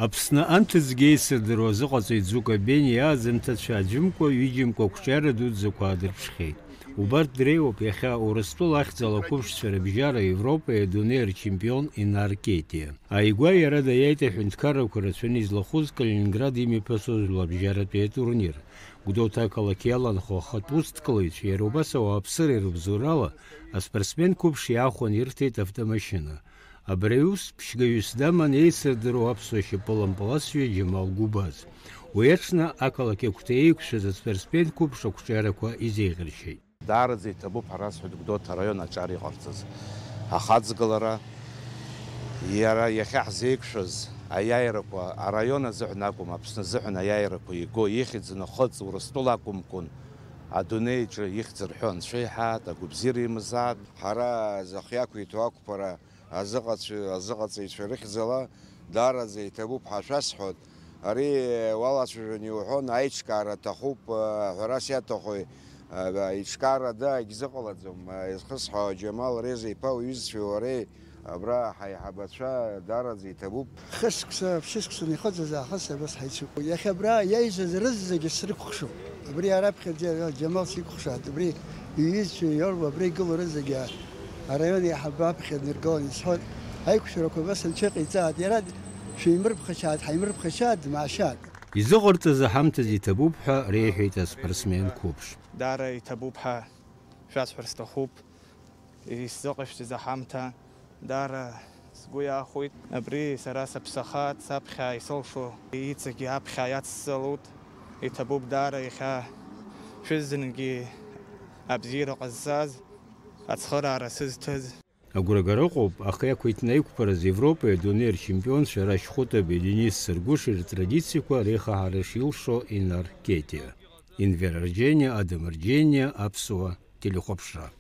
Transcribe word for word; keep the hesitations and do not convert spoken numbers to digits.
Аԥсны анҭыҵгьы еицырдыруа азыҟаҵаҩ Ӡука Бениа аӡымҭацәа аӡәымкәа, ҩыџьамкәа ақәҿиара дуӡӡақәа аадырԥшхьеит. Убарҭ дреиуоуп иахьа Урыстәыла ахьӡала ақәыԥшцәа рыбжьара Европеи адунеи рчемпион Инар Кетиа. Ааигәа иара даиааит аҳәынҭқаррақәа рацәаны излахәыз Калининград имҩаԥысуаз жәларбжьаратәи атурнир. Гәдоуҭа ақалақь иаланхо ахатә усҭкылаҩцәа иара убас ауааԥсыра ирыбзоурала аспортсмен қәыԥш иаахәаны ирҭеит автомашьына. Абри аус ԥшьгаҩыс даман еицырдыруа аԥсуа шьапылампыласҩы Џьамал Гәыбаз. Уи аҽны ақалақь агәҭа еиқәшәаз аспортсмен қәыԥш ақәҿиарақәа изеиӷьаршьеит. Даараӡа иҭабуп ҳәа расҳәоит Гәдоуҭа араион аҿар иҟарҵаз ахаҵгылара. Иара иахьа ҳзеиқәшәаз аиааирақәа араион азыҳәан акәым, Аԥсны азыҳәан аиааирақәа иго, ихьӡ нахыҵ Урыстәыла акәымкәан, адунеиаҿы ихьӡ рҳәо анцәа иҳәаат, агәабзиара имазаат. Ҳара зхы иақәиҭу ақәԥара азыҟацәа-, азыҟаҵаҩцәа рыхьӡала даараӡа иҭабуп ҳәа шәасҳәоит. Ари уалацәажәон иуҳәон, аиҿкаара аҭахуп, ҳәарас иаҭаху, аиҿкаара ада егьзыҟалаӡом. Изхысҳәаауа Џьамал Реза-иԥа уҩызцәеи уареи, абра ҳаиҳабацәа даараӡа иҭабуп. Хышықәса, ԥшьышықәса ихыҵыз аахыс абас ҳаицуп. Иахьа абра иаҩсыз рызегьы срыкәхшоуп. Абри араԥхьаӡа Џьамал сикәхшааит. Абри иҩызцәа иоур, абра игылоу рызегьы араион еиҳабы аԥхьа днаргылан исҳәоит, аиқәшәарақәа абас анцәа иҟаиҵааит. Иара шәимырԥхашьааит, ҳаимырԥхашьааит, дмаашьааит. Изыҟарҵаз аҳамҭаз иҭабуп ҳәа реиҳәеит аспортсмен қәыԥш. Даара иҭабуп ҳәа шәасҳәар сҭахуп. Исзыҟашәҵаз аҳамҭа даара сгәы иахәеит. Абри сара сыԥсахааит, саԥхьа исылшо иҵегьы аԥхьа иацсҵалоит. Иҭабуп даара иахьа шәызнынгьы абзиара ҟазҵаз, ацхыраара сызҭаз. Агәрагара ыҟоуп, ахы иақәиҭны аиқәԥараз Европеи адунеи рчемпионцәа Рашь Хәытаби Денис Сыргәыши ртрадициақәа реихаҳара шилшо Инар Кетиа. Инвер Арџьениа, Адам Арџьениа, Аԥсуа телехәаԥшра.